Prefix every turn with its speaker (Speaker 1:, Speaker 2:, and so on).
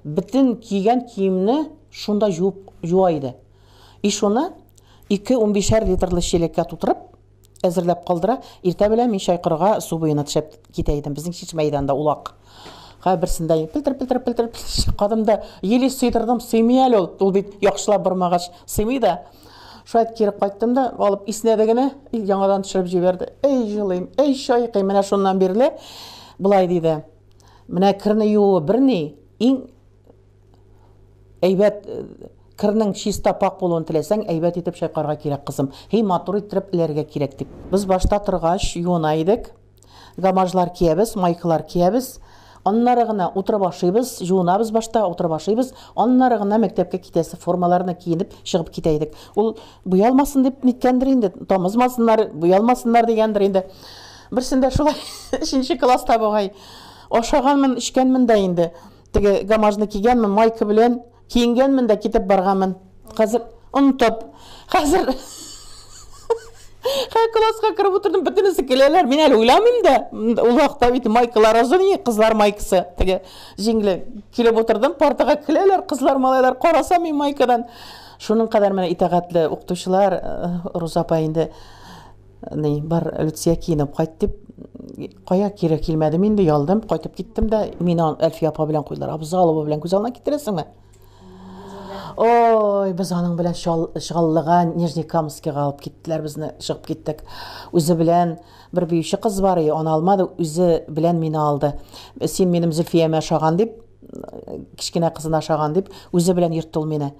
Speaker 1: Бөтен кигән киемне шунда жуып жуа иде. И шуны ике унбишәр литрлы чиләккә тутырып, әзерләп калдыра. Иртә белән мин чайкырга су буена төшеп китә идем. Безнең чишмә иде анда улак. Ха берсендә пелтер-пелтер-пелтер чыккадым да, еле сыйдырдым, сыймый әле ул. Ул бит яхшылап бормагач сыймый да. Шулай кире кайттым да, алып иснәде генә, яңадан төшереп җибәрде. Эй, җылыйм, эй, чайкыйм. Менә шуннан бирле болай диде. Менә керне юуы берни, иң әйбәт кернең чиста пак булуын теләсәң, әйбәт итеп чайкарга кирәк, кызым. Һей, матур иттереп эләргә кирәк дип. Без башта торгач юына идек. Гамажлар киябез, майкалар киябез. Аннары гына утырып ашыйбыз, жуынабыз башта, утырып ашыйбыз. Аннары гына мәктәпкә китәсе формаларны киенеп чыгып китә идек. Ул буялмасын дип ниткәндер инде, тамызмасыннар, буялмасыннар дигәндер инде. Берсендә шулай өченче класста бугай. Ашаганмын, эчкәнмен дә инде. Теге гамажны кигәнмен, майка белән киенгәнмен дә китеп барганмын. Хәзер онытып. Хәзер Хәй класска кереп утырдым, бөтенесе көләләр. Мин әле уйламыйм да. Ул вакытта бит майкалар озын, кызлар майкасы. Теге җиңле килеп утырдым, партага көләләр, кызлар, малайлар. Карасам мин майкадан. Шуның кадәр менә итагатьле укытучылар, Роза апа инде ни, бар, Люция киенеп кайт дип, кая кире килмәдем инде, ялдым, кайтып киттем дә, мине Әлфия апа белән куйдылар. Абзалова белән күз алдына китерәсеңме? Ой, без аның белән Чаллыга, Нижнекамскига алып киттеләр безне, чыгып киттек. Үзе белән бер биюче кыз бар, аны алмады, үзе белән мине алды. Син минем Зөлфиямә ошаган дип, кечкенә кызына ошаган дип, үзе белән йөртте ул мине.